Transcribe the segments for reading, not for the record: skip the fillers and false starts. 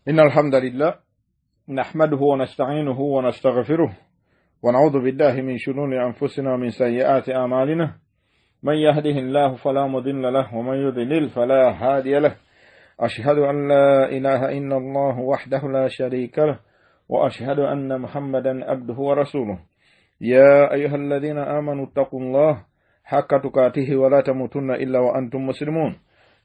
إن الحمد لله نحمده ونستعينه ونستغفره ونعوذ بالله من شرور أنفسنا ومن سيئات أعمالنا من يهده الله فلا مضل له ومن يضلل فلا هادي له أشهد أن لا إله إلا الله وحده لا شريك له وأشهد أن محمدا عبده ورسوله يا أيها الذين آمنوا اتقوا الله حق تقاته ولا تموتن إلا وأنتم مسلمون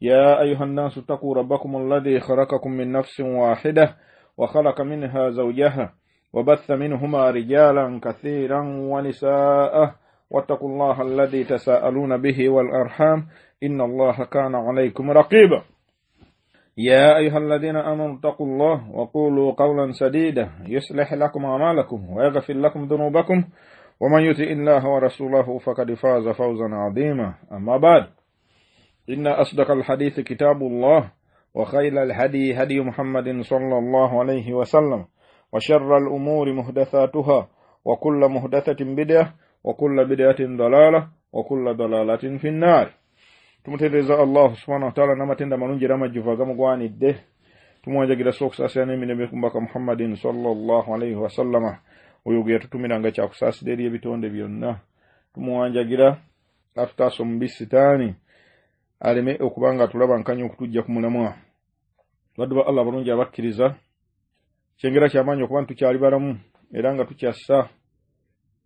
يا أيها الناس اتقوا ربكم الذي خلقكم من نفس واحدة وخلق منها زوجها وبث منهما رجالا كثيرا ونساء واتقوا الله الذي تساءلون به والأرحام إن الله كان عليكم رقيبا يا أيها الذين آمنوا اتقوا الله وقولوا قولا سديدا يصلح لكم أعمالكم ويغفر لكم ذنوبكم ومن يطع الله ورسوله فقد فاز فوزا عظيما أما بعد إن أصدق الحديث كتاب الله وخير الهدي هدي محمد صلى الله عليه وسلم وشر الأمور محدثاتها وكل محدثة بدعة وكل بدعة ضلالة وكل ضلالة في النار. Tumutereeza Allah subhanahu wa ta'ala n'amatenda amalungi era amajjuvu agamugwanidde. Tumwanjagira okusaasira n'emirembe ku mbaka Muhammadin sallallahu alayhi wasallama, oyo gwe yatutumiranga kyakusaasira eri ebitonde byonna. Tumuwanjagira atutaasa omubi sitaani aleme okuba nga tulaba nkanya okutujja ku mulamwa. Baddu ba Allah abalungi abakkiriza, kyengera kyamaanyi okuba nti tukyali balamu era nga tukyassa,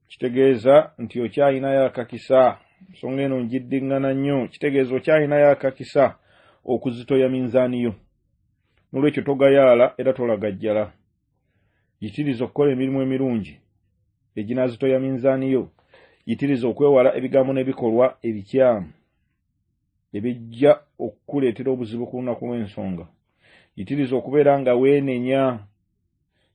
kitegeeza nti okyayinayo akakisa. Ensonga eno njiddiŋŋana nnyo, kitegeeza okyayinayo akakisa okuzitoya minzaani yo. N'olwekyo togayaala era tolagajjala, yitiriza okukola emirimu emirungi eginaazitoya minzaani yo. Yitiriza okwewala ebigambo n'ebikolwa ebikyamu ebijja okukuleetera obuzibu ku lunaku lw'ensonga. Yitiriza okubeera nga weenenya,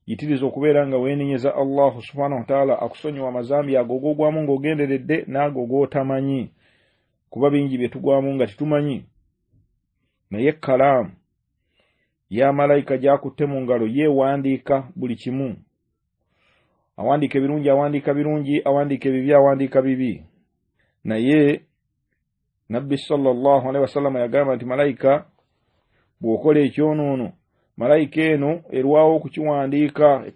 yitiriza okubeera nga weenenyeza Allahu subhanahu wa ta'ala akusonyiwa amazambi ago og'ogwamu ng'ogenderedde n'ago g'otamanyi, kuba bingi bye tugwamu nga tetumanyi. Naye kalaamu ya malayika gy'akutte mu ngalo yeewandiika buli kimu. Awandiika ebirungi, awandiika birungi, awandiika ebibi, awandiika bibi. Naye Nabbi sallallahu alaihi wasallam yagamba nti malayika bw'okola ekyonoono, malayika eno erwawo okukiwandiika.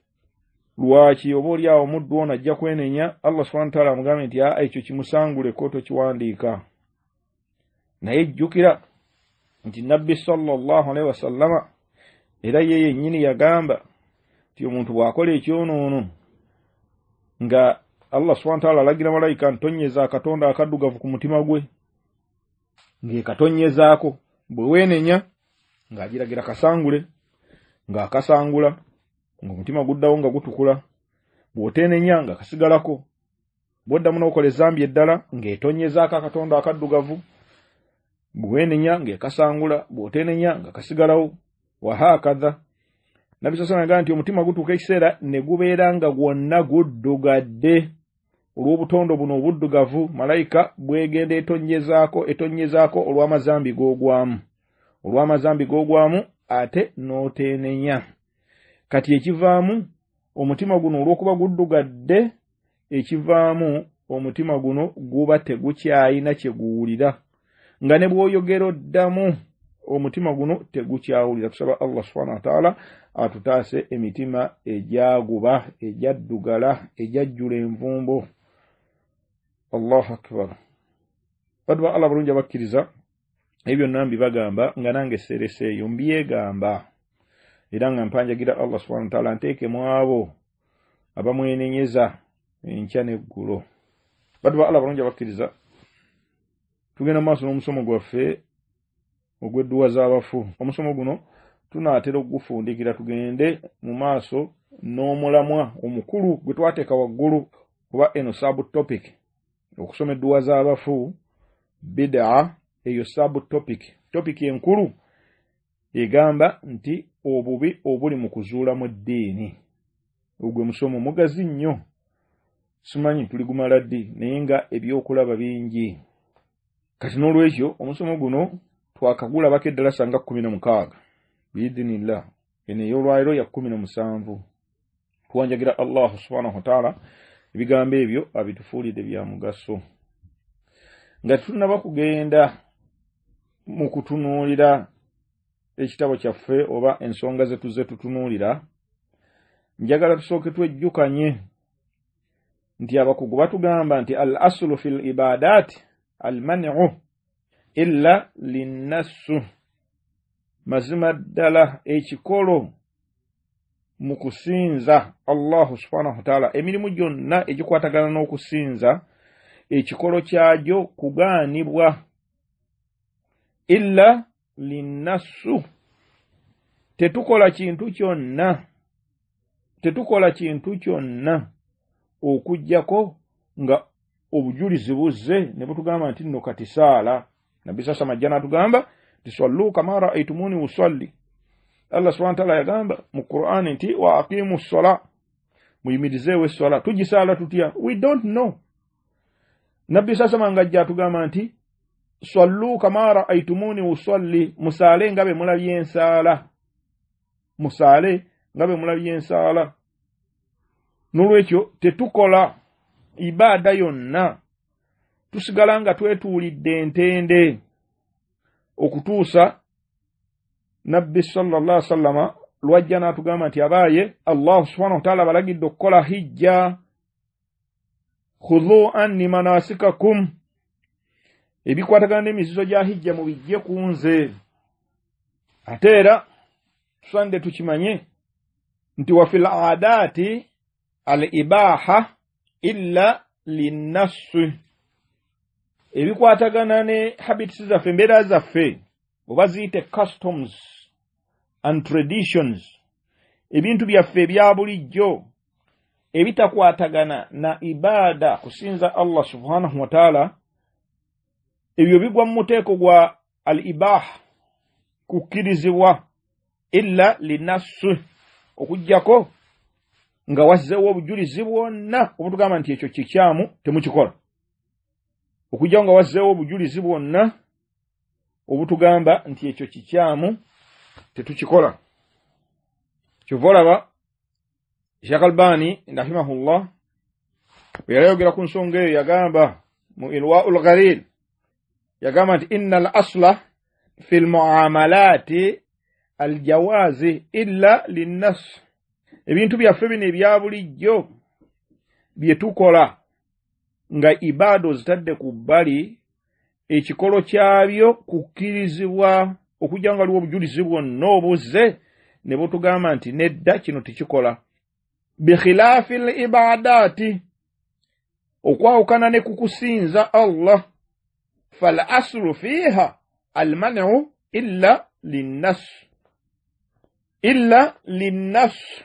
Lwaki? Oba oli awo omuddu ono ajja kwenenya, Allah subhanahu wa ta'ala amugambe nti aa, ekyo kimusanguleko, tokiwandiika. Naye jjukira nti Nabbi sallallahu alaihi wasallama era ye yennyini yagamba nti omuntu bw'akola ekyonoono nga Allah subhanahu wa ta'ala alagira malayika ntonyeza akatonda akaddugavu ku mutima gwe, ng'ekatonyezaako, bwe weenenya ng'agiragira kasangule, ng'akasangula, ng'omutima guddawo nga gutukula. Bw'oteenenya nga kasigalako, bw'oddamu n'okola ezambi eddala ng'etonyezaako akatonda akaddugavu, bwe weenenya ng'ekasangula, bw'oteenenya nga kasigalawo, wahakadha. Nabbi sallallahu alayhi nti omutima gutuuka ekiseera ne gubeera nga gwonna guddugadde olw'obutondo buno obuddugavu malayika bwegenda etonyezaako etonyezaako olw'amazambi g'ogwamu, olw'amazambi g'ogwamu ate n'oteenenya. Kati ekivaamu omutima guno olw'okuba guddugadde, ekivaamu omutima guno guba tegukyayina kye guwulira, nga ne bw'oyogera oddamu omutima guno tegukyawulira. Tusaba Allah subhanahu wa ta'ala atutaase emitima egyaguba, egyaddugala, egyajjula envumbo. Allahu akbar. Baddu ba Allah bulungi abakkiriza, ebyo byonna mbibagamba nga nange seereseeyo mbyegamba, era nga mpanjagira Allah subhanahu wa ta'ala nteeke mu abo abamwenenyeza enkya n'eggulo. Baddu ba Allah bulungi abakkiriza, tugenda mu maaso n'omusomo gwaffe ogw'edduwa z'abafu. Omusomo guno tunaatera okugufundikira tugende mu maaso n'omulamwa omukulu gwe twateeka waggulu, kuba eno sub topic, okusoma edduwa z'abafu bid'a, eyo sub topic. Topic enkulu egamba nti obubi obuli mu kuzuula mu ddiini. Ogwe musomo mugazi nnyo, simanyi tuligumala ddi, naye nga ebyokulaba bingi. Kati n'olwekyo omusomo guno twakagulabako eddalasa nga 16 biidhinillah, eno ey'olwaliro ya 17. Tuwanjagira Allah subhanahu wa ta'ala ebigambo ebyo abitufuulidde bya mugaso. Nga tetunnaba kugenda mu kutunuulira ekitabo kyaffe oba ensonga ze tuzze tutunuulira, njagala tusooke twejjukanye nti abakugu batugamba nti al aslu fil ibadaati al man'u illa linnassu. Mazima ddala ekikolo mu kusinza Allahu subhanahu wa ta'ala, emirimu gyonna egikwatagana n'okusinza, ekikolo kyagyo kugaanibwa illa linnassu. Tetukola kintu kyonna, tetukola kintu kyonna okuggyako nga obujulizi buzze ne butugamba nti nno kati saala. Nabbi sasa majja n'atugamba nti sallu kama ra'aytumuni usalli. Allah subhanahu wa ta'ala yagamba mu Qur'ani nti wa aqimu ssala, muyimirizeewo esswala. Tugisaala tutya? We don't know. Nabbi sasa ng'ajja atugamba nti sallu kama ra'aytumuni usalli, musaale nga bwe mulabye ensaala, musaale nga bwe mulabye ensaala. N'olwekyo tetukola ibaada yonna, tusigala nga twetuulidde entende okutuusa Nabbi sallallahu alaihi wasallama lwajja n'atugamba nti abaaye Allah subhanahu wa ta'ala balagidde okukola hijja, khudhu anni manasikakum, ebikwatagana n'emizizo gya hijja mubijje ku nze. Ate era tusaanidde tukimanye nti wa fil aadaati al ibaha illa linnassi, ebikwatagana ne habits zaffe, embeera zaffe, oba ziyite customs and traditions, ebintu byaffe ebya bulijjo ebitakwatagana na ibaada kusinza Allah subhanahu wa ta'ala, ebyo bigwa mu muteeko gwa al ibaha, kukkirizibwa illa linnassi, okuggyako nga wazzeewo obujulizi bwonna obutugamba nti ekyo kikyamu temukikola, okuggyako nga wazzeewo obujulizi bwonna obutugamba nti ekyo kikyamu tetukikola. Kyova olaba Sheikh Albani rahimahullah bwe yali ayogera ku nsonga eyo yagamba mu Irwaul Ghalil, yagamba nti inna al asla fi lmuamalati aljawazi illa linnas, ebintu byaffe bino ebya bulijjo bye tukola nga ibaada ozitadde ku bbali, ekikolo kyabyo kukkirizibwa okujja nga waliwo obujulizi bwonna obuzze ne butugamba nti nedda kino tekikola. Bikhilaafi l ibadaati, okwawukana ne kukusinza Allah, fal aslu fiiha almanu illa linnas, illa linnas,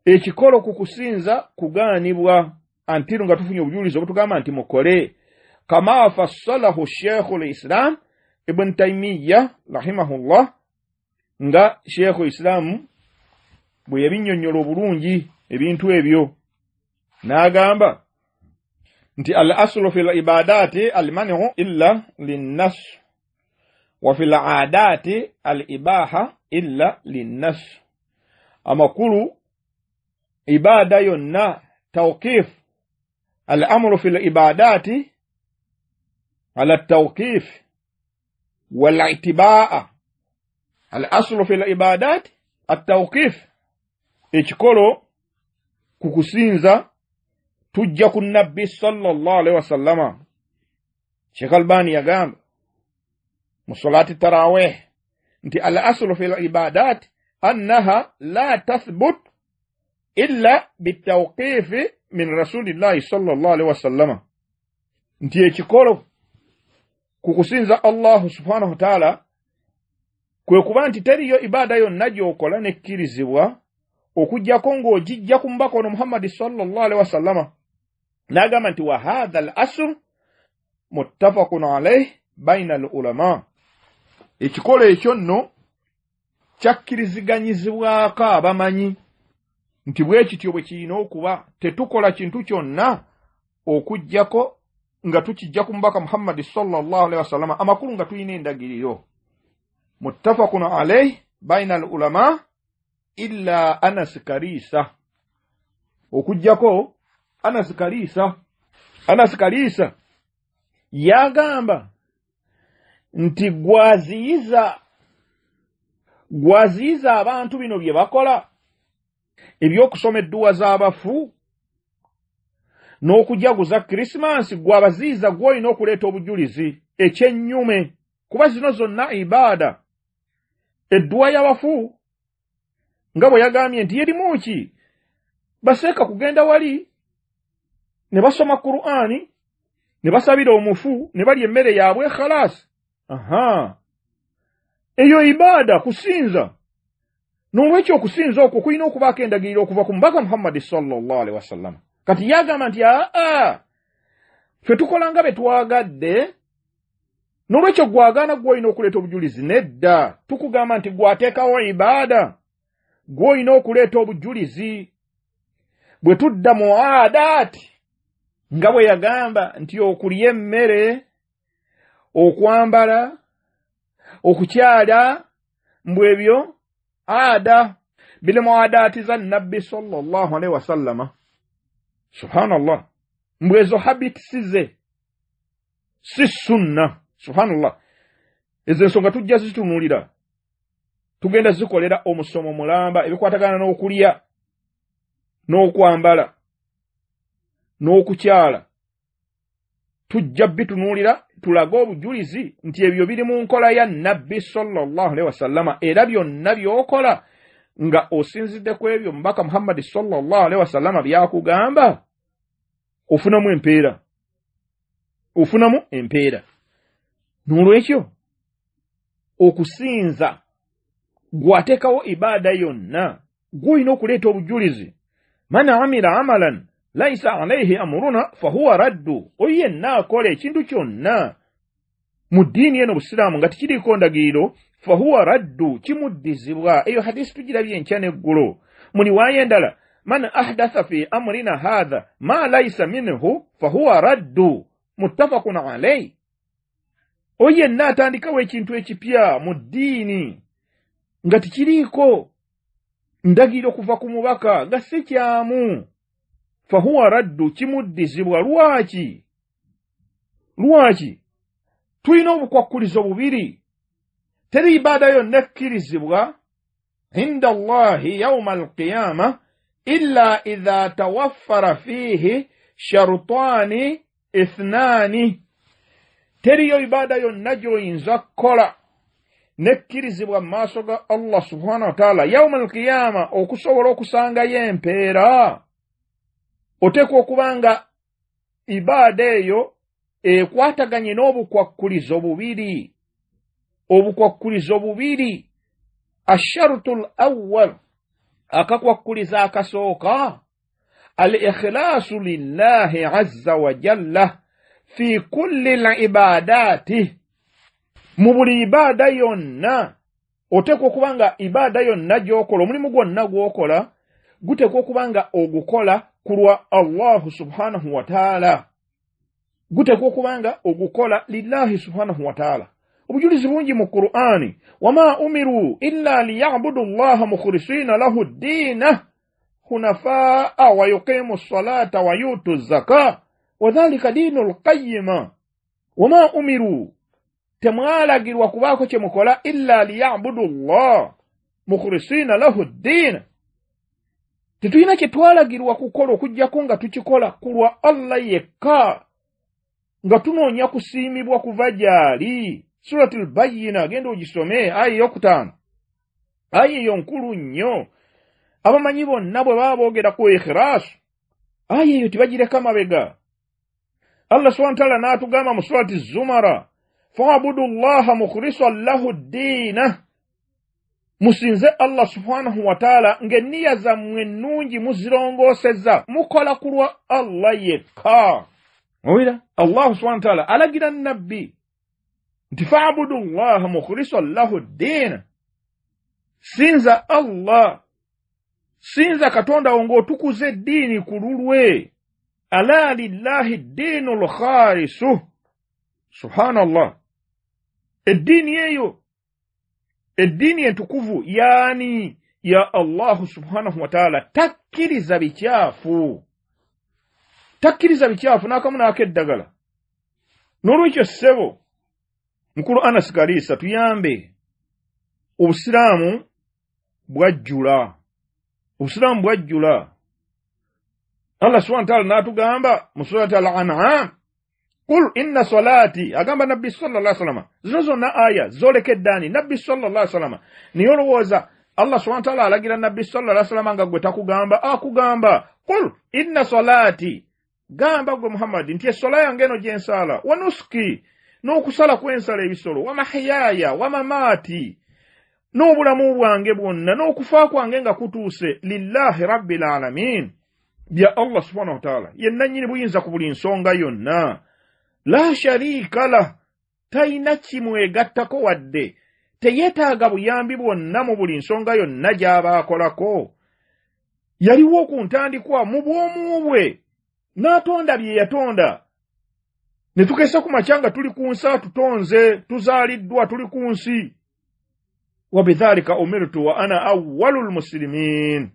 ekikolo kukusinza kugaanibwa antiru nga tufunye obujulizi obutugamba nti mukole, kama fassalahu Sheikhul Islam Ibn Taymiyyah rahimahullah, nga Sheikhul Islam bwe yabinnyonnyola obulungi ebintu ebyo n'agamba nti al aslu fil ibadati al man'u illa linnas wa fil aadati al ibaha illa linnas. Amakulu ibada yonna tawqif, al amru fil ibadati ala tawqif wal itibaa. Al aslu fil ibadati at tawqif, ekikolo kukusinza tujja ku Nabbi sallallahu alaihi wasallama. Sheikh Albani yagamba mu salati tarawih nti al aslu fil ibadat annaha la tathbut illa bitawqif min rasulillahi sallallahu alaihi wasallama, nti ekikolo kukusinza Allah subhanahu wa ta'ala kwe kuba nti teriyo ibada yonna gy'okola nekkirizibwa okuggyako ng'ogijja ku mubaka ono Muhammadi sallallahu alaihi wasallama. N'agamba nti wa hadha al asr muttafaqun alayhi baina al ulama, ekikolo ekyo nno kyakkiriziganyizibwako abamanyi nti bwe kityo bwe kirina okuba, tetukola kintu kyonna okuggyako nga tukijja ku mubaka Muhammadi sallallahu alaihi wasallama, amakulu nga tulina endagiriro. Muttafaqun alayhi baina al ulama illa Anas Karisa, okuggyako Anas Karisa. Anas Karisa yagamba nti gwaziyiza Gwaziiza abantu bino bye bakola ebyokusoma edduwa z'abafu n'okujaguza Kirisimansi, gwabaziiza gw'olina okuleeta obujulizi ekyennyume, kuba zino zonna ibaada. Edduwa y'abafu nga bwe yagambye nti yerimu ki, baseeka kugenda wali ne basoma Qur'ani ne basabira omufu ne balya emmere yaabwe khalasi. Aha, eyo ibaada, kusinza. N'olwekyo okusinza okwo kulina okubaako endagiriro okuva ku mubaka Muhammadi sallallahu alaihi wasallam. Kati yagamba nti aa, ffe tukola nga bwe twagadde, n'olwekyo gwagaana gw'olina okuleeta obujulizi. Nedda, tukugamba nti gwateekawo ibaada, gw'olina okuleeta obujulizi. Bwe tudda mu aadaati nga bwe yagamba nti okulya emmere, okwambala, okukyala, mbw ebyo aada biri mu aadaati za Nabbi sallallahu alaihi wasallama. Subhanallah, mbw ezo habits ze si sunna. Subhanallah, ezo ensonga tujja zitunuulira, tugenda zikolera omusomo mulamba ebikwatagana n'okulya n'okwambala n'okukyala. Tujja bitunuulira tulage obujulizi nti ebyo biri mu nkola ya Nabbi sallallahu alaihi wasallama, era byonna by'okola nga osinzidde ku ebyo mubaka Muhammadi sallallahu alaihi wasallama byakugamba, ofunamu empeera, ofunamu empeera. N'olwekyo okusinza gwateekawo ibaada yonna gw'olina okuleeta obujulizi. Man amila amalan laisa alaihi amuruna fahuwa raddu, oyo yenna akola ekintu kyonna mu ddiini eno Busiraamu nga tekiriiko ndagiriro, fahuwa raddu, kimuddizibwa. Eyo hadisi tugirabye enkya n'eggulo. Mu riwaaya endala, man ahdatha fi amrina hatha ma laisa minhu fahuwa raddu, muttafaqun alaihi. Oyo yenna atandikawo ekintu ekipya mu ddiini nga tekiriiko ndagiriro kuva ku mubaka, nga si kyamu, fahuwa raddu, kimuddizibwa. Lwaki? Lwaki? Tulina obukwakkulizo bubiri. Teri ibaada yonna ekkirizibwa inda Allahi yauma alqiyama illa idha tawaffara fiihi sharutani ithnaani. Teriyo ibaada yonna gy'oyinza kukola nekkirizibwa mu maaso ga Allah subhanahu wa taala yauma alqiyama okusobola okusangayo empeera, oteekwa okuba nga ibaada eyo ekwataganye n'obukwakkulizo bubiri. Obukwakkulizo bubiri. Asharutu l awwal, akakwakkulizo akasooka, al ikhlaasu lillahi azza wa jalla fi kulli l ibadaati. Mu buli ibaada yonna oteekwa okuba nga ibaada yonna gy'okola, omulimu gwonna gw'okola guteekwa okuba nga ogukola ku lwa Allahu subhanahu wa taala, guteekwa okuba nga ogukola lillahi subhanahu wa taala. Obujulizi bungi mu Qur'ani, wama umiru illa liyabudu llaha mukhlisina lahu ddiina hunafaa wa yuqimu ssalata wa yutu zaka wa dhalika diinu lqayima. Wama umiru, temwalagirwa kubaako kye mukola illa liyabudu llah mukhlisina lahu ddiina. Tetulina kye twalagirwa kukola okuggyako nga tukikola ku lwa Allah yekka, nga tunoonya kusiimibwa kuva gy'ali. Suratul Bayyina, genda ogisome aya eyokutaano. Aya eyo nkulu nnyo. Abamanyi bonna bwe baba boogera ku ikhiraasu, aya eyo tebagireka mabega. Allah subhanahu wa taala n'atugamba mu surati Zumara, fa'budu llaha mukhlisan lahu ddiina, musinze Allah subhanahu wa taala ng'enniya zammwe ennungi muzirongoosezza, mukola ku lwa Allah yekka. Owulira? Allahu subhanahu wa taala alagira Nabbi nti fa'budu llaha mukhlisan lahu ddiina, sinza Allah, sinza Katonda wo ng'otukuza eddiini ku lulwe. Ala lillahi ddiinu lkhalisu. Subhanallah, eddiini eyo, eddiini entukuvu yaani ya Allahu subhanahu wa taala. Takkiriza bikyafu, takkiriza bikyafu n'akamu n'akeddagala. N'olwekyo ssebo mukulu Anas Kalisa, tuyambe Obusiraamu bwajjula, obusiraamu bwajjula. Allah subhanahu wa ta'ala n'atugamba mu surati Al-An'am, qul inna salati, agamba Nabbi sallallahu alaihi wasallam. Zino zonna aya zolekedde ani? Nabbi sallallahu alaihi wasallam. Naye olowooza Allah subhanahu wa ta'ala alagira Nabbi sallallahu alaihi wasallam nga gwe takugamba? Akugamba, qul inna salati, gamba gwe Muhammad nti essola yange eno gye nsaala, wa nusuki, n'okusala kw'ensala ebisolo, wa mahyaaya wa mamaati, n'obulamu bwange bwonna n'okufa kwange nga kutuuse, lillahi rabbil alamin, bya Allah subhanahu wa ta'ala, ye nannyini buyinza ku buli nsonga yonna. La sharika lah, talina kimwegattako wadde, teyeetaaga buyambi bwonna mu buli nsonga yonna gy'aba akolako. Yaliwo ku ntandikwa mu bwomu bwe, n'atonda bye yatonda. Ne tukeesa ku makya nga tuli ku nsi, tutonze, tuzaaliddwa, tuli ku nsi. Wa bidhalika umirtu wa ana awwalul muslimin.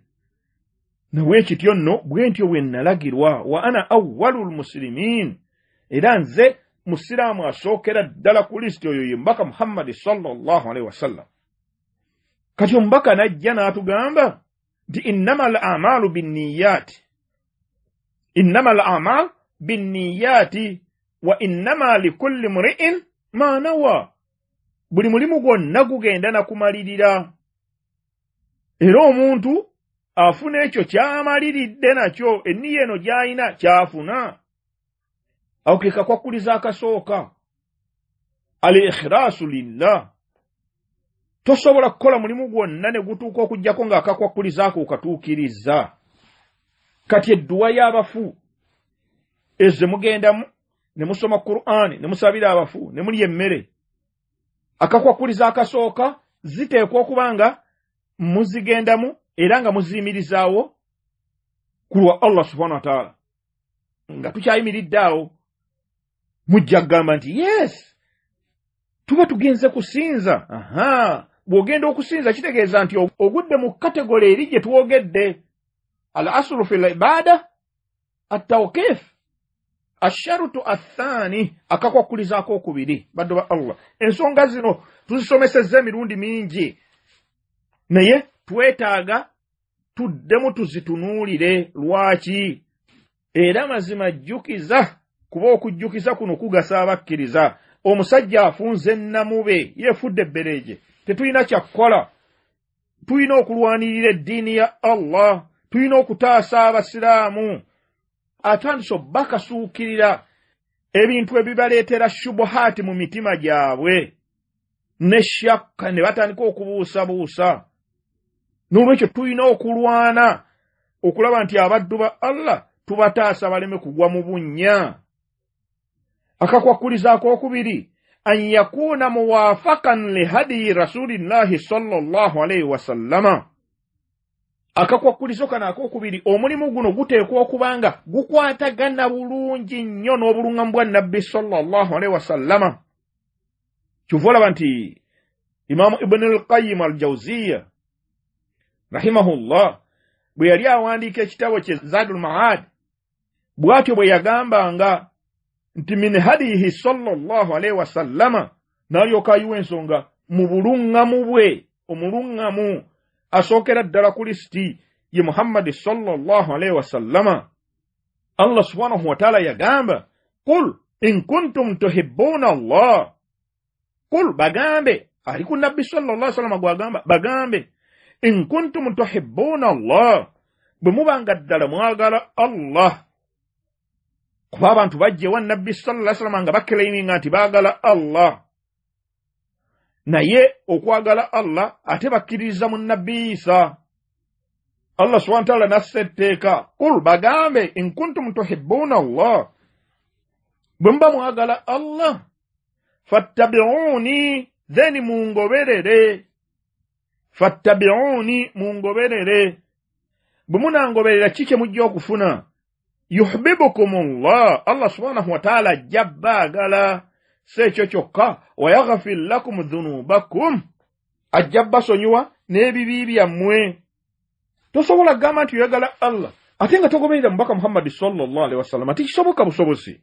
Nawe kityo nno bwe ntyo bwe nalagirwa, wa ana awwalul muslimin, era nze musiraamu asookera ddala ku lisiti, oyo ye Mubaka Muhammadi sallallahu alaihi wasallam. Kati omubaka n'ajja n'atugamba nti innama al amalu binniyaati, innama al amal binniyaati wa innama likulli mri'in ma nawa. Buli mulimu gwonna gugenda na kumalirira, era omuntu afuna ekyo kyamaliridde nakyo, enniya eno gy'alina kyafuna. Awo ke kakwakuliza akasooka, al ikhlaasu lillah. Tosobola kukola mulimu gwonna ne gutuuka okuggyako ng'akakwakuliza ako okatuukiriza. Kati edduwa y'abafu ezo mugendamu ne musoma Qur'ani ne musabira abafu ne mulya emmere, akakwakuliza akasooka ziteekwa okuba nga muzigendamu era nga muziyimirizaawo ku lwa Allah subhanahu wa ta'ala. Nga tukyayimiridde awo, mujja kugamba nti yes, tuba tugenze kusinza. Aha, bw'ogenda okusinza kitegeeza nti ogudde mu kategole eri gye twogedde, al aslu fil ibada at-tawqif. Asharutu athani, akakwakulizaako okubiri. Baddu ba Allah, ensonga zino tuzisomesezza emirundi mingi, naye twetaaga tuddemu tuzitunuulire. Lwaki? Era mazima jjukiza, kuba okujjukiza kuno kugasa abakkiriza. Omusajja afunze nnamube, yeefudde ebbereje, tetulina kyakukola. Tulina okulwanirira eddiini ya Allah, tulina okutaasa abasiraamu. Atandise obbakasuukirira ebintu ebibaleetera shubuhaati mu mitima gyabwe ne shakka, ne batandika okubuusabuusa. N'olwekyo tulina okulwana okulaba nti abaddu ba Allah tubataasa baleme kugwa mu bunnya. Akakwakuliza ak'okubiri, an yakuuna muwaafakan lihadiyi rasulillahi sallallahu alaihi wasallama. Akakwakulizo kano ak'okubiri, omulimu guno guteekwa okuba nga gukwatagana bulungi nnyo n'obulungamu bwa Nabbi sallallahu alaihi wasallama. Kyova olaba nti Imaamu Ibn al-Qayyim al-Jawziya rahimahullah bwe yali awandiika ekitabo kye Zadul Ma'ad, bw'atyo bwe yagambanga nti min hadihi sallallahu alaihi wasallama, n'alyoka ayiwa ensonga mu bulungamu bwe, omulungamu asookera ddala ku lisiti ye Muhammadi sallallahu alaihi wasallama. Allah subhanahu wa ta'ala yagamba, qul in kuntum tuhibbuna Allah. Qul, bagambe, ali ku Nabbi sallallahu alaihi wasallam gwagamba, bagambe, in kuntum tuhibbuna Allah, bwe mubanga ddala mwagala Allah. Kuba abantu bajja ewa Nabbi sallallahu alaihi wasallam nga bakelaiminga nti baagala Allah, naye okwagala Allah ate bakkiririza mu Nabbi Isa. Allah subhanahu wa ta'ala nassa etteeka, qul, bagambe, in kuntum tuhibbuna Allah, bwe muba mwagala Allah, fattabi'uni, then mungoberere. Fattabi'uni, mungoberere. Bwe munangoberera ki kye mujja okufuna? Yuhibbukumullah, Allah subhanahu wa ta'ala ajja baagala. Si ekyo kyokka, wa yaghfir lakum dhunubakum, ajja basonyiwa n'ebibi byammwe. Tosobola kugamba nti oyagala Allah ate nga togoberera Mubaka Muhammadi sallallahu alaihi wasallam, tekisoboka busobozi.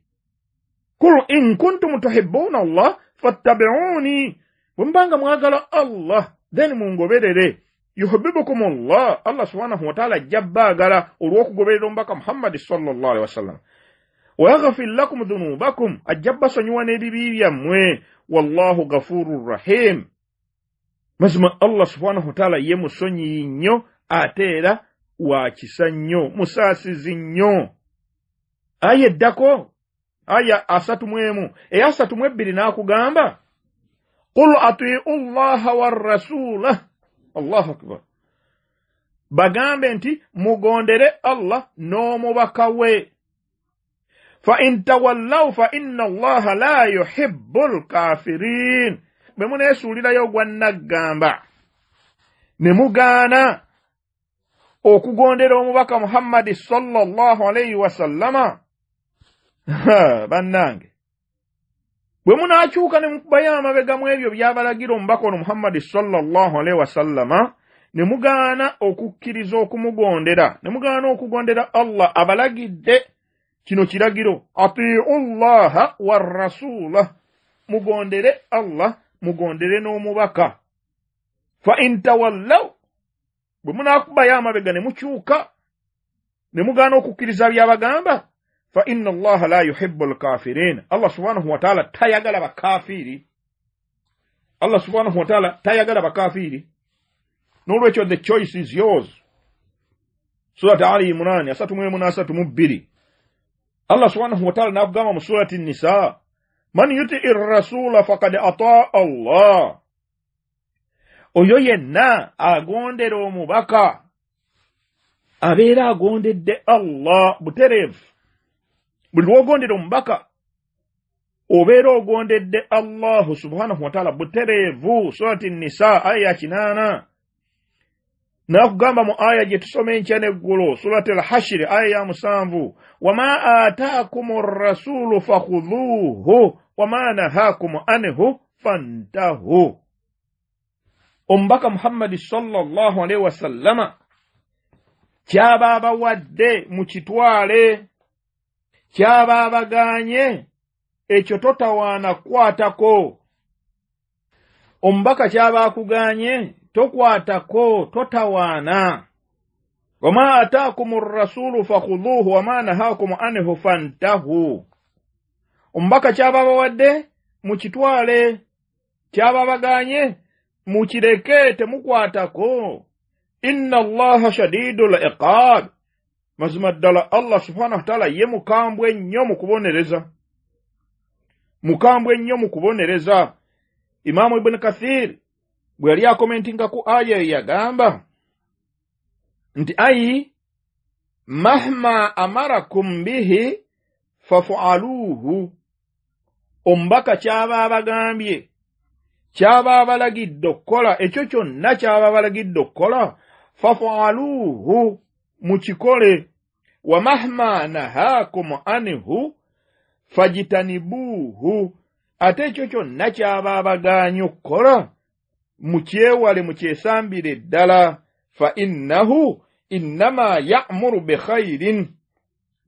Qul in kuntum tuhibbuna Allah fattabi'uni, bwe mubanga mwagala Allah Then mungoberere. Yuhibbukum Allah, Allah subhanahu wa ta'ala ajja baagala olw'okugoberera omubaka Muhammadi sallallahu alaihi wasallam. Wa yaghfir lakum dhunubakum, ajja basonyiwa n'ebibi byammwe. Wallahu ghafurur rahim. Mazima Allah subhanahu wa ta'ala ye musonyiyi nnyo, ate era wa kisa nnyo, musaasizi nnyo. Aya eddako, aya 31, eya 32 n'akugamba qul atiu llaha warrasulah. Allahu akbar. Bagambe nti mugondere Allah n'omubaka we. Fa in tawallaw fa inna Allaha la yuhibbul kafirin. Bwe muneesuulirayo ogwa nnaggamba ne mugaana okugondera omubaka Muhammadi sallallahu alayhi wasallama, bannange, bwe munaakyuka ne mukubayo amabega mu ebyo by'abalagira omubaka ono Muhammadi sallallahu alaihi wasallama, ne mugaana okukkiriza okumugondera, ne mugaana okugondera Allah abalagidde kino kiragiro, atiu llaha warrasulah, mugondere Allah, mugondere n'omubaka. Fa in tawallaw, bwe munaakubayo amabega ne mukyuka ne mugaana okukkiriza by'abagamba, fa inna Allaha la yuhibbul kafirin. Allah subhanahu wa ta'ala tayagala bakafiri. Allah subhanahu wa ta'ala tayagala bakafiri. N'olwekyo the choice is yours. Surati Ali Imran 31 32. Allah subhanahu wa ta'ala n'akugamba mu surati Nisa, man yuti'i rasula faqad ataa Allah. Oyo yenna agondera omubaka abeera agondedde Allah butereevu. Buli lw'ogondera omubaka obeera ogondedde Allahu subhanahu wa ta'ala butereevu. Surati Nisa aya ya 8. N'akugamba mu aya gye tusoma enkya n'eggulo, Surati Al-Hashri aya ya 7, wama ataakumu rrasulu fakhudhuuhu wama nahaakum anhu fantahu. Omubaka Muhammadi sallallahu alaihi wasallama kyaba abawadde mukitwale, kyaba abagaanye ekyo totawaana kukwatako. Omubaka kyaba akuganye tokwatako, totawaana. Wama ataakumu rrasulu fakhudhuuhu wama nahaakum anhu fantahu. Omubaka kyaba abawadde mukitwale, kyaba abagaanye mukireke, temukwatako. Inna Allaha shadidul iqab. Mazima ddala Allah subhanahu wa ta'ala ye mukambwe nnyo mu kubonereza, mukambwe nnyo mu kubonereza. Imamu Ibn Kathir bwe yali akomentinga ku aya eyo yagamba nti ayi mahma amarakum bihi fafualuhu. Omubaka kyaba abagambye, kyaba abalagidde okukola, ekyo kyonna kyaba abalagidde okukola, fafualuhu, mukikole. Wa mahma nahakum anhu fajitanibuhu, ate ekyo kyonna kyaba abagaanye okukola mukyewale, mukyesambire ddala. Fa innahu innama ya'muru bikhairin.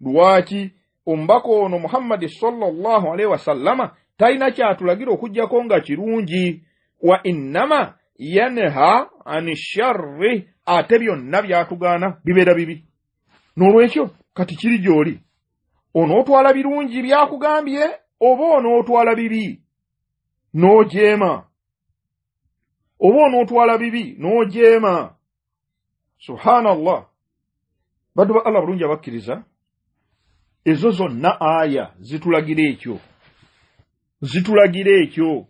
Lwaki omubaka ono Muhammadi sallallahu alaihi wasallama talina kyatulagira okuggyako nga kirungi. Wa innama yanha ani sharri, ate byonna byatugaana bibeera bibi. N'olwekyo kati kiri gy'oli, onootwala birungi byakugambye oba onootwala bibi n'ojeema, oba onootwala bibi n'ojeema. Subhanallah. Baddu ba Allah bulungi abakkiriza, ezo zonna aya zitulagira ekyo, zitulagira ekyo.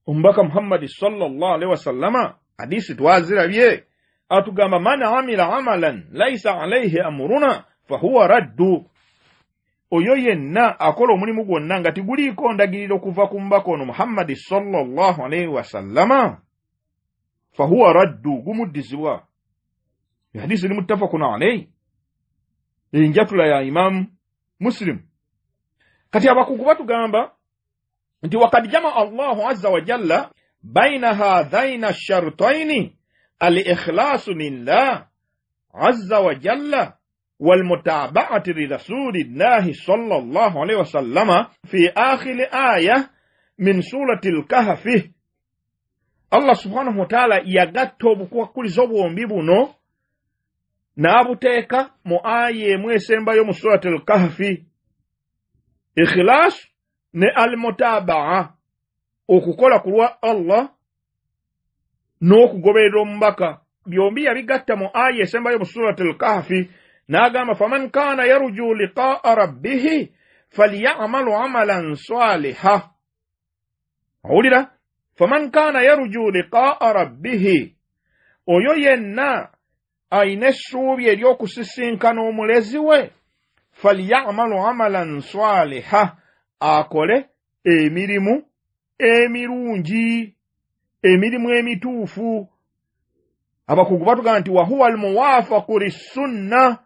Omubaka Muhammadi sallallahu alaihi wasallama hadisi twazirabye, atugamba man amila amalan laisa alaihi amuruna fahuwa raddu. Oyo yenna akola omulimu gwonna nga tiguliiko ndagiriro kuva ku mubaka ono Muhammadi sallallahu alaihi wasallama fahuwa raddu, gumuddizibwa. Hadisi ni muttafaqun alaihi, enjatula ya Imamu Muslim. Kati abakugu batugamba nti wakad jamaa Allahu azza wa jalla baina hadhaina shartaini al-ikhlasu lillah azza wa jalla والمتابعة لرسول الله صلى الله عليه وسلم في آخر آية من سورة الكهف. Allah subhanahu wa ta'ala yagatta obukwakkulizo bwombi buno n'abuteeka mu aya emu esembayo mu Surat al-Kahfi, ikhlas ne al-mutabaa, okukola ku lwa Allah n'okugoberera omubaka. Byombi yabigatta mu aya esembayo mu Surat al-Kahfi n'agamba faman kana yarju liqaa rabbihi falyamalu amalan saliha. Awulira, faman kana yarju liqaa rabbihi, oyo yenna ayina essuubi ery'okusisinkana omulezi we, falyamalu amalan saliha, akole emirimu emirungi, emirimu emituufu. Abakugu batugamba nti wahuwa almuwafaqu lissunna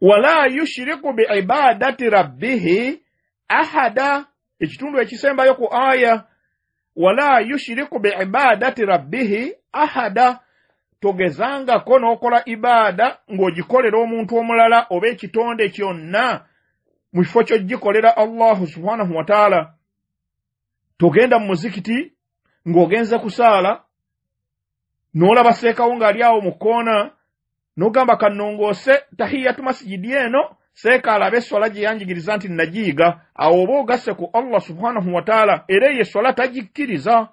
wala yushriku biibadati rabbihi ahada. Ekitundu ekisembayo ku aya wala yushriku biibadati rabbihi ahada, togezangako n'okola ibaada ng'ogikolera omuntu omulala oba ekitonde kyonna mu kifo ky'ogikolera Allahu subhanahu wa ta'ala. Togenda mu muzikiti ng'ogenze kusaala n'olaba seekawo ng'ali awo mu kkoona n'ogamba kannongoose tahiyatu masijidi eno, seeka alabe esswala gye yanjigiriza nti nagiyiga. Awo oba ogasse ku Allah subhanahu wa ta'ala, era eyo esswala tagikkiriza.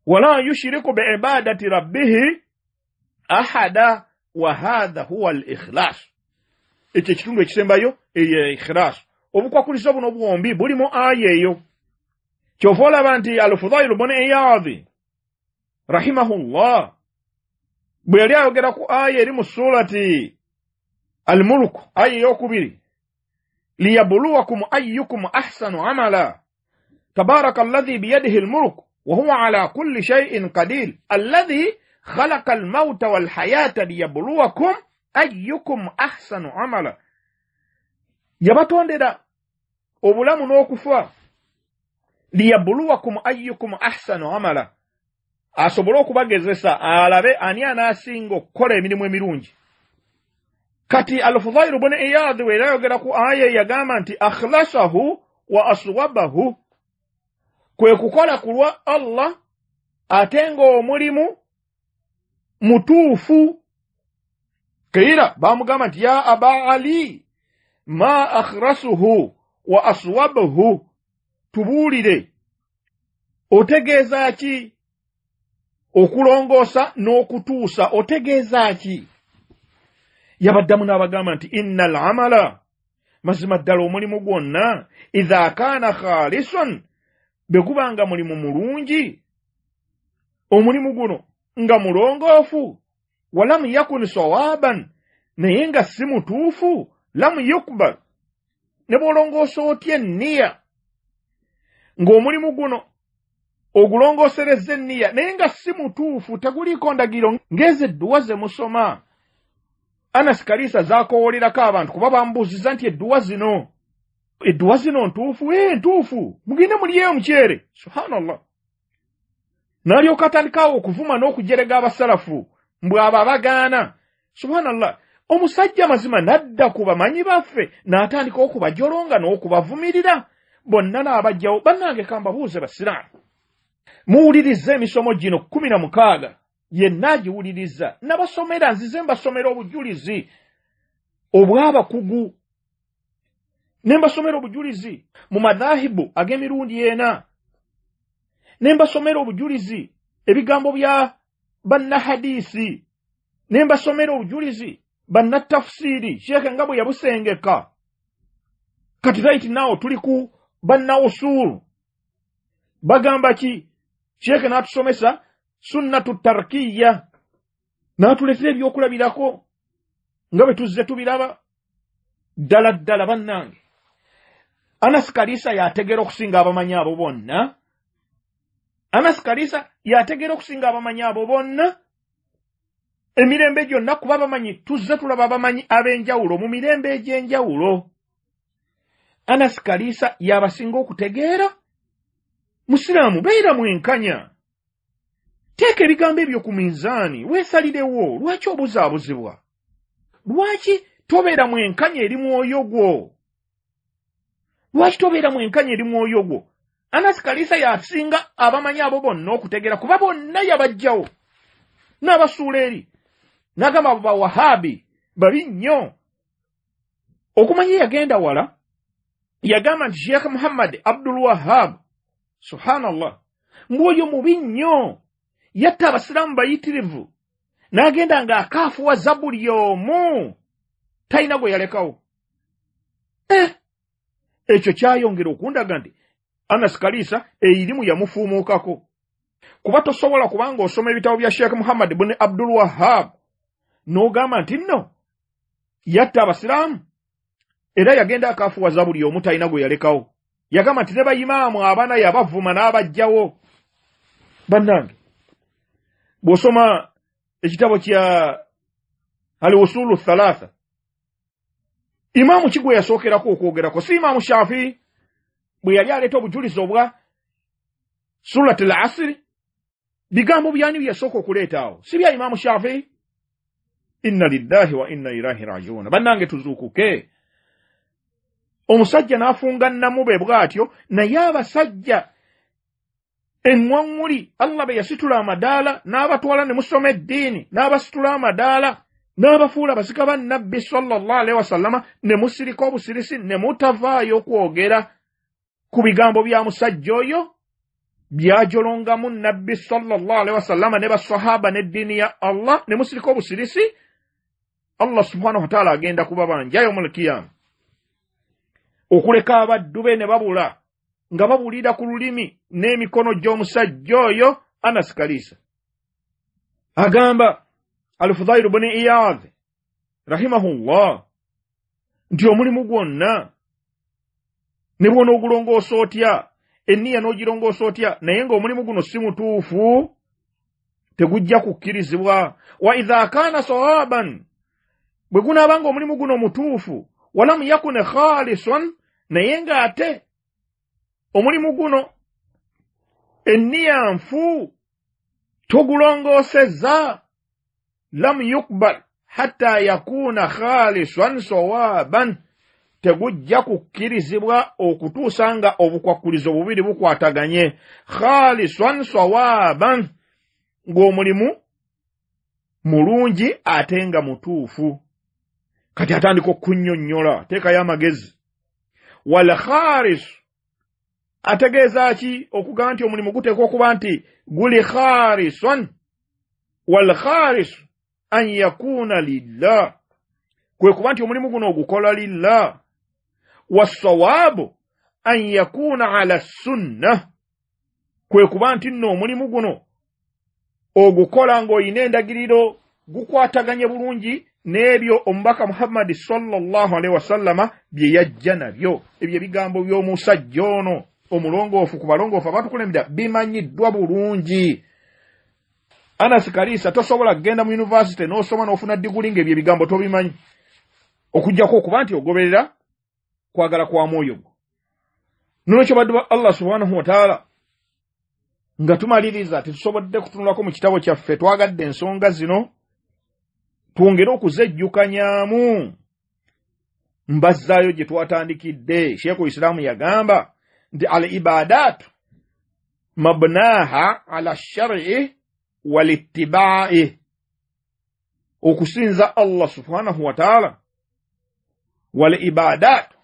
Wala yushriku biibadati rabbihi ahada wa hadha huwa al-ikhlas. Ekyo ekitundu ekisembayo eyo ikhlas. Obukwakulizo buno bwombi buli mu aya eyo. Kyova olaba nti Al-Fudhailu bun Iyadhi rahimahullah bwe yali ayogera ku aya eri mu surati Al-Mulk aya eyokubiri, liyabluwakum ayyukum ahsanu amala tabaraka alladhi biyadihi al-mulk wa huwa ala kulli shay'in qadir alladhi khalaqa al-mauta wal hayata liyabluwakum ayyukum ahsanu amala. Yabatondera obulamu n'okufa, liyabluwakum ayyukum ahsanu amala, asobole okubagezesa alabe ani anaasinga okukola emirimu emirungi. Kati Al-Fudhailu bun Iyadhi we yayogera ku aya yagamba nti akhlasahu wa aswabahu, kwe kukola ku lwa Allah ate ng'omulimu mutuufu. Keira bamugamba nti ya Aba Ali ma akhrasuhu wa aswabahu, tubuulire otegeeza ki okulongoosa n'okutuusa, otegeeza ki? Yabaddamu n'abagamba nti innal amala, mazima ddala omulimu gwonna, idha kaana khalisan, bwe gubanga mulimu mulungi, omulimu guno nga mulongoofu, walam yakun sawaban, naye nga si mutuufu, lam yukbal, ne bw'olongoosa otya enniya ng'omulimu guno ogulongooserezza enniya naye nga si mutuufu, teguliiko ndagiro ng'ezo edduwa ze musoma. Anas Kalisa zaakowoolerako abantu kuba bambuuziza nti edduwa zino ntuufu? Ntuufu, mugende mulyeyo omuceere. Subhanallah. N'alyoka atandikawo okuvuma n'okujerega abasalafu mbwe abo abagaana. Subhanallah. Omusajja mazima n'adda ku bamanyi baffe n'atandika okubajolonga n'okubavumirira bonna n'abajjawo. Bannange kambabuuze basiraamu, muwuliriza emisomo gino 16 yenna agiwuliriza. Nabasomera, nzize mbasomera obujulizi obw'abakugu, ne mbasomera obujulizi mu madhahibu ag'emirundi ena, ne mbasomera obujulizi ebigambo bya bannahadisi, ne mbasomera obujulizi bannatafsiri Sheikh nga bwe yabusengeka. Kati right now tuli ku bannausul, bagamba ki? Sheikh n'atusomesa sunnatu tarkiya, n'atuleetera ebyokulabirako nga bwe tuzze tubiraba. Ddala ddala bannange, Anas Kalisa yategeera okusinga abamanyi abo bonna. Anas Kalisa yategeera okusinga abamanyi abo bonna emirembe gyonna, kuba abamanyi tuzze tulaba abamanyi ab'enjawulo mu mirembe egy'enjawulo. Anas Kalisa yabasinga okutegeera. Musiraamu beera mwenkanya, teeka ebigambo ebyo ku minzaani, weesalirewo. Lwaki obuzaabuzibwa? Lwaki tobeera mwenkanya eri mwoyo gwo? Lwaki tobeera mwenkanya eri mwoyo gwo? Anas Kalisa yasinga abamanyi abo bonna okutegeera, kuba bonna yabajjawo n'abasuula eri, n'agamba abo Bawahabi babi nnyo. Okumanya yagenda wala, yagamba nti Sheikh Muhammad Abdul Wahab, subhanallah, mwoyo mubi nnyo, yatta abasiraamu bayitirivu, n'agenda ng'akaafuwaza buli omu, talina gwe yalekawo. Ekyo kyayongera okundaga nti Anas Kalisa eirimu yamufuumuukako, kuba tosobola kubanga osoma ebitabo bya Sheikh Muhammad bin Abdul Wahab n'ogamba nti nno yatta abasiraamu, era yagenda akaafuwaza buli omu, talina gwe yalekawo. Yagamba nti ne bayimaamu abana yabavuma n'abajjawo. Bannange, bw'osoma ekitabo kya Al-Usulu Thalatha, Imaamu ki gwe yasookerako okwogerako? Si Imaamu Shafii bwe yali aleeta obujulizi obwa Surat al-Asri, bigambo byani bye yasooka okuleeta awo? Si bya Imaamu Shafii? Inna lillahi wa inna ilaihi rajiun. Bannange, tuzuukuke. Omusajja n'afunga nnamube bw'atyo, naye abasajja eŋŋwaŋŋuli Allah be yasitula amadaala n'abatwala ne musoma eddiini, n'abasitula amadaala n'abafuula abasika ba Nabbi sallallahu alaihi wasallama, ne musirika obusirisi ne mutavaayo kwogera ku bigambo bya musajja oyo byajolongamu Nabbi sallallahu alaihi wasallama ne basahaba n'eddiini ya Allah, ne musirika obusirisi. Allah subhanahu wa ta'ala agenda kubabanja yawmul qiyama, okuleka abaddu be ne babula nga babulira ku lulimi n'emikono gy'omusajja oyo Anas Kalisa. Agamba Al-Fudhailu bin Iyadh rahimahullah nti omulimu gwonna ne bw'onoogulongoosa otya, enniya n'ogirongoosa otya, naye ng'omulimu guno si mutuufu, tegujja kukkirizibwa. Wa idha kana sawaban, bwe gunaaba ng'omulimu guno mutuufu, walamu yakun khalisan, naye ng'ate omulimu guno enniya nfu, togulongoosezza, lam yukbal hatta yakuna khalisan sawaban, tegujja kukkirizibwa okutuusa nga obukwakkulizo bubiri bukwataganye. Khalisan sawaban, ng'omulimu mulungi ate nga mutuufu. Kati atandika okunnyonnyola, teekayo amagezi. Wal khalis ategeeza ki okugamba nti omulimu guteekwa okuba nti guli khalisan? Wal khalis an yakuna lillah, kwe kuba nti omulimu guno ogukola lillah. Wassawabu an yakuna ala sunnah, kwe kuba nti nno omulimu guno ogukola ng'olina endagiriro, gukwataganye bulungi n'ebyo omubaka Muhammadi sallallahu alaihi wasallama bye yajja nabyo. Ebyo ebigambo by'omusajja ono omulongoofu ku balongoofu abatukulembera bimanyiddwa bulungi. Anas Kalisa tosobola kugenda mu yunivasite n'osoma n'ofuna diguli ng'ebyo ebigambo tobimanyi, okuggyako okuba nti ogoberera kwagala kwa mwoyo gwo. Nolwekyo baddu ba Allah subhanahu wa ta'ala, nga tumaliriza tetusobodde kutunulako mu kitabo kyaffe, twagadde ensonga zino twongere okuzejjukanyaamu. Mbazzaayo gye twatandikidde. Sheikh Islaamu yagamba nti al ibadatu mabnaha ala shar'i wal ittiba'i, okusinza Allah subhanahu wa ta'ala, wal ibadatu,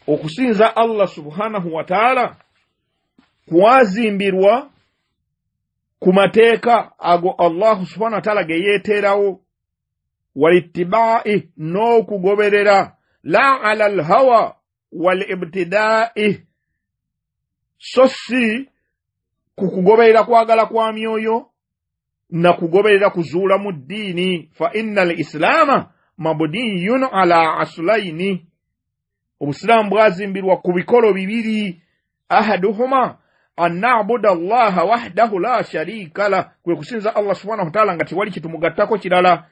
okusinza Allah subhanahu wa ta'ala kwazimbirwa ku mateeka ago Allah subhanahu wa ta'ala ge yeeterawo, wal ittiba'i, n'okugoberera, la ala al hawa wal ibtida'i, so si ku kugoberera kwagala kwa myoyo na kugoberera kuzuula mu ddiini. Fa inna al islaama mabniyun ala aslaini, obusiraamu bwazimbirwa ku bikolo bibiri. Ahaduhuma an na'buda Allaha wahdahu la sharika lah, kwe kusinza Allah subhanahu wa ta'ala nga tewali kitumugattako kirala,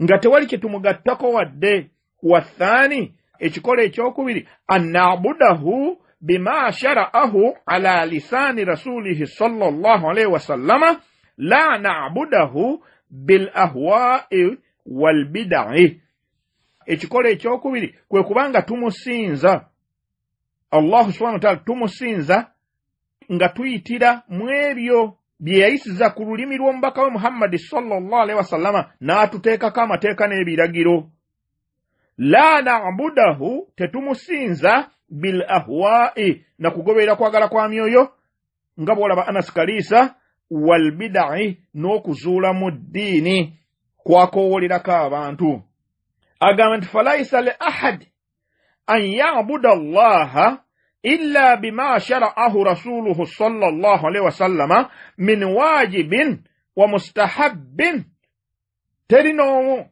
nga tewali kitumugattako wadde. Wathani, ekikolo ekyokubiri, an na'budahu bima shara'ahu ala lisani rasulihi sallallahu alayhi wasallama la na'budahu bil ahwa'i wal bid'i. Ekikolo ekyokubiri kwe kubanga tumusinza Allahu subhanahu wa ta'ala tumusinza nga tuyitira mu ebyo bye yayisiza ku lulimi lw'omubaka we Muhammadi sallallahu alaihi wasallama, n'atuteekako amateeka n'ebiragiro. La na'budahu, tetumusinza bil ahwa'i, na kugoberera kwagala kwa myoyo, nga bw'olaba Anas Kalisa, wal bid'i, n'okuzuula mu ddiini kwakoowolerako abantu. Agamba nti falaisa li ahad an ya'buda Allaha illa bima shara'ahu rasuluhu sallallahu alaihi wasallama min wajibin wa mustahabbin. Teri n'omu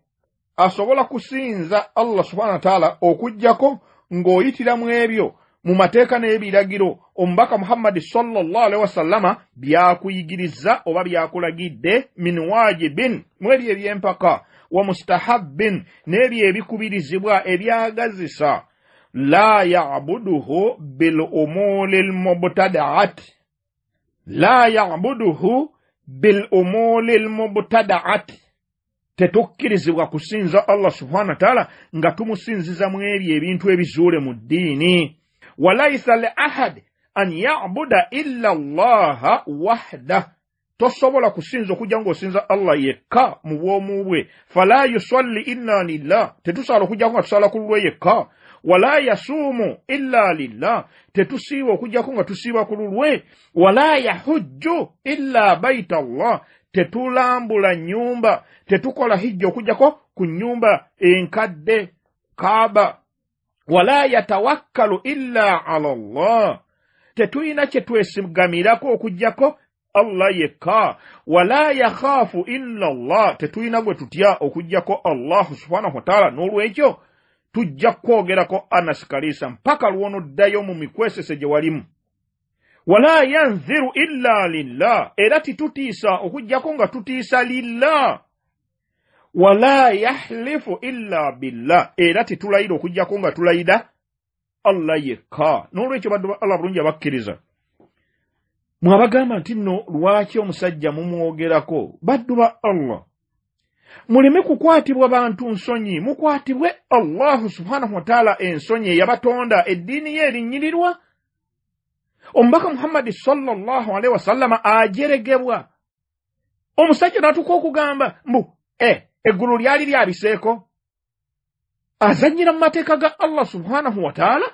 asobola kusinza Allah subhanahu wa ta'ala okuggyako ng'oyitira mu ebyo mu mateeka n'ebiragiro omubaka Muhammadi sallallahu alaihi wasallama byakuyigiriza oba byakulagidde, min wajibin, mu ebyo eby'empaka, wa mustahabbin, n'ebyo ebikubirizibwa ebyagazisa. La ya'buduhu bil umuli al-mubtada'at, la ya'buduhu bil umuli al-mubtada'at. Tetukkirizibwa kusinza Allah subhanahu wa ta'ala nga tumusinziza mu ebyo ebintu ebizuule mu ddiini. Walaisa li ahad an ya'buda illa Allaha wahda, tosobola kusinza okujja ng'osinza Allah yekka mu bwomu bwe. Fala yusalli illa lillah, tetusaala okujjako nga tusaala ku lulwe yekka. Wala yasuumu illa lillah, tetusiiba okujjako nga tusiiba ku lulwe. Wala yahujju illa baita Allah, tetulambula nnyumba, tetukola hijja okujjako ku nnyumba enkadde Kaaba. Wala yatawakkalu illa ala Allah, tetulina kye twesigamirako okujjako Allah yekka. Wala yakhafu illa Allah, tetulina gwe tutya okujjako Allah subhanahu wa ta'ala. N'olwekyo tujja kwogerako Anas Kalisa mpaka lw'onoddayo mu mikwesese gye walimu. Wala yanziru illa lillah, era titutiisa okujjako nga tutiisa lillah. Wala yahlifu illa billah, era titulayira okujjako nga tulayira Allah yekka. N'olwekyo baddu ba Allah bulungi abakkiriza, mwabagamba nti nno lwaki omusajja mumwogerako? Baddu ba Allah, muleme kukwatibwa bantu nsonyi, mukwatibwe Allahu subhanahu wa ta'ala ensonyi eyabatonda, eddiini ye erinnyirirwa. Omubaka Muhammadi sallallahu alaihi wasallama ajeregebwa, omusajja n'atuuka okugamba mbu eggulu lyali lyabiseeko. Azannyira mu mateeka ga Allah subhanahu wa ta'ala.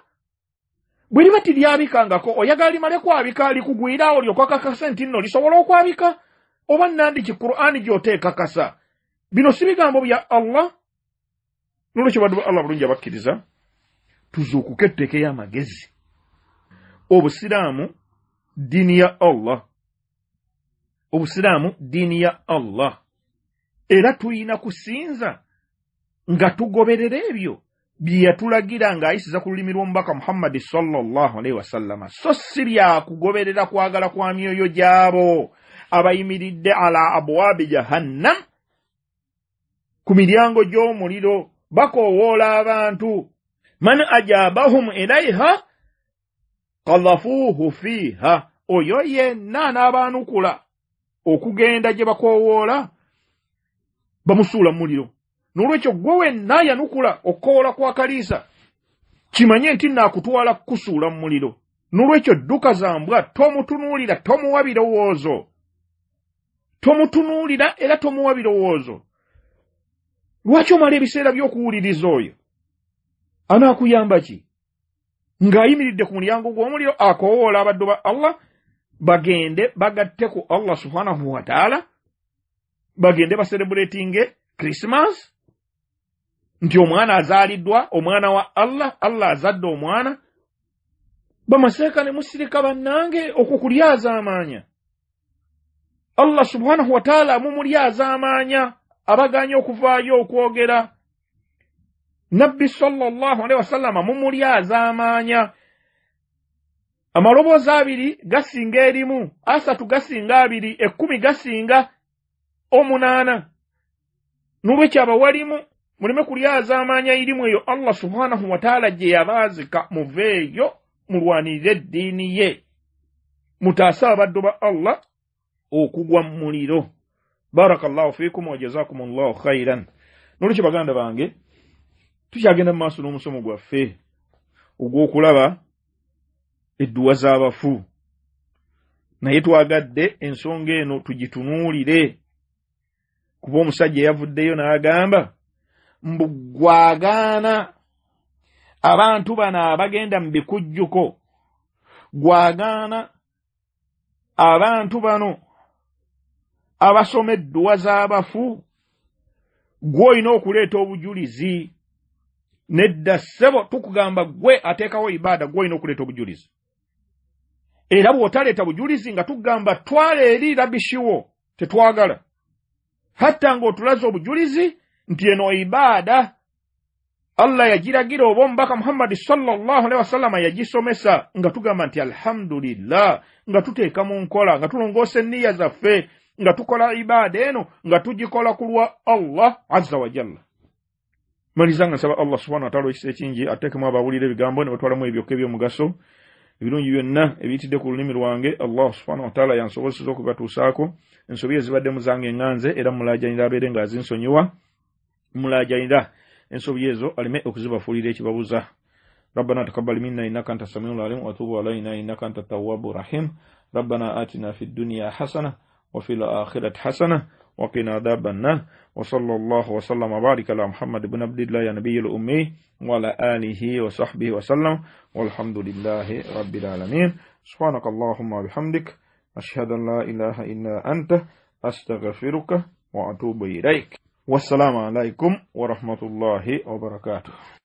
Bwe liba tiryabikangako, oyagala limale kwabika likugwira olyoka okakasa nti nno lisobola okwabika? Oba nandiki Qur'ani gy'oteekakasa? Bino si bigambo bya Allah. N'olwekyo baddu ba Allah bulungi abakkiriza, tuzuukuke tuteekeyo amagezi. Obusiraamu ddiini ya Allah, obusiraamu ddiini ya Allah, era tuyina kusinza nga tugoberera ebyo bye yatulagira ng'ayisiza ku lulimi lw'omubaka Muhammadi sallallahu alaihi wasallama, so si bya kugoberera kwagala kwa myoyo gy'abo abayimiridde ala abwabi jahannam, ku miryango gy'omuliro, bakoowoola abantu. Man ajabahum ilaiha qadhafuuhu fiiha, oyo yenna n'abaanukula okugenda gye bakoowoola bamusuula mu muliro. N'olwekyo gwe wenna yanukula okukowoola kwa Kaliisa, kimanye nti naakutwala kukusuula mu muliro. N'olwekyo dduka zambwa, tomutunuulira, tomuwa birowoozo, tomutunuulira era tomuwa birowoozo. Lwaki omala ebiseera by'okuwuliriza oyo? Anaakuyamba ki? Ng'ayimiridde ku mulyango gw'omuliro akowoola abaddu ba Allah bagende bagatte ku Allah subhanahu wa ta'ala, bagende baserebuletinge Christmas nti omwana azaaliddwa, omwana wa Allah, Allah azadde omwana. Bamaseeka ne musirika bannange, okwo kulyazaamaanya. Allah subhanahu wa ta'ala mumulyazaamaanya abagaanye okuvaayo okwogera. Nabbi sallallahu alaihi wasallama mumulyazaamaanya. Amaloboozi 2 gasinga erimu, 3 gasinga 2, 10 gasinga 8. N'olwekyo abawalimu muleme kulyazaamaanya irimu eyo Allah subhanahu wa ta'ala gye yabaazika, muveeyo mulwanirire eddiini ye, mutaase abaddu ba Allah okugwa mu muliro. Barakallahu fiikum wa jazakumullahu khairan. N'olwekyo baganda bange, tukyagenda mu maaso n'omusomo gwaffe ogw'okulaba Edduwa z'abafu. Naye twagadde ensonga eno tugitunuulire, kuba omusajja yavuddeyo n'agamba mbu gwagaana abantu bano abagenda mu bikujjuko, gwagaana abantu bano abasoma edduwa z'abafu, gw'olina okuleeta obujulizi. Nedda ssebo, tukugamba gwe ateekawo ibaada, gw'olina okuleeta obujulizi. Era bw'otaleeta bujulizi nga tugamba twala eri rabishiwo, tetwagala. Hatta ng'otulaze obujulizi nti eno ibaada Allah yagiragira oba omubaka Muhammadi sallallahu alaihi wasallama yagisomesa, nga tugamba nti alhamdulillah, nga tuteeka mu nkola, nga tulongoosa enniya zaffe, nga tukola ibaada eno nga tugikola ku lwa Allah azza wa jalla. Maliza nga nsaba Allah subhanahu wa ta'ala ekisa ekingi ateekemu abawulira ebigambo ne batwalamu ebyokka eby'omugaso ebirungi byonna ebiyitidde ku lulimi lwange. Allah subhanahu wa ta'ala yansobozesa okubatuusaako. Ensobi ezibadde mu zange ŋŋanze, era mulaajanira abeere ng'azinsonyiwa, mulaajanira ensobi ezo aleme okuzibafuulira ekibabuza. ربنا تقبل منا إنك أنت السميع العليم وتب علينا إنك أنت التواب الرحيم. ربنا آتنا في الدنيا حسنة وفي الآخرة حسنة وقنا عذاب النار. وصلى الله وسلم وبارك على محمد بن عبد الله يا نبي الأمي وعلى آله وصحبه وسلم، والحمد لله رب العالمين. سبحانك اللهم وبحمدك، أشهد أن لا إله إلا أنت، أستغفرك وأتوب إليك. والسلام عليكم ورحمة الله وبركاته.